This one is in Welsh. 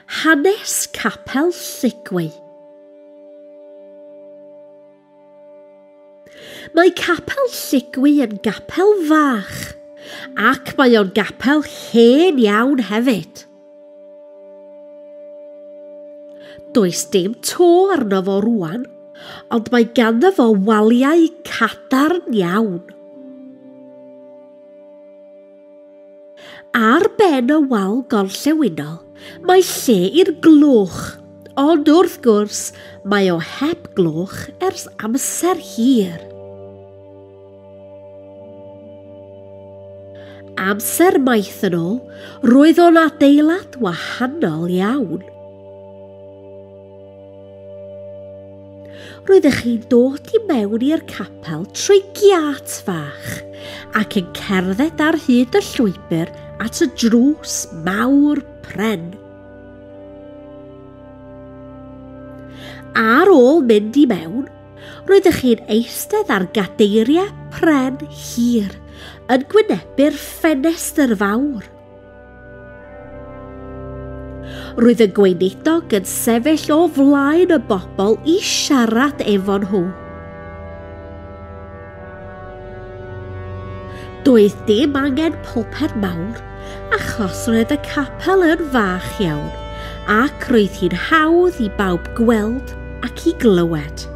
Hanes Capel Lligwy. Mae Capel Lligwy yn gapel fach, ac mae o'n gapel hen iawn hefyd. Does dim to arno fo rwan, ond mae ganddo fo waliau cadarn iawn. Ar ben y wal gorllewinol, mae lle i'r gloch, ond wrth gwrs mae o heb gloch ers amser hir. Amser maith yn ôl, roedd o'n adeilad wahanol iawn. Roeddech chi'n dod i mewn i'r capel trwy giât fach ac yn cerdded ar hyd y llwybr at y drws mawr pren. Ar ôl mynd i mewn, roeddech chi'n eistedd ar gadeiriau pren hir yn gwynebu'r ffenestr fawr. Roedd y gweinidog yn sefyll o flaen y bobl i siarad efo nhw. Doedd dim angen pulped mawr achos roedd y capel yn fach iawn ac roedd hi'n hawdd i bawb gweld ac i glywed.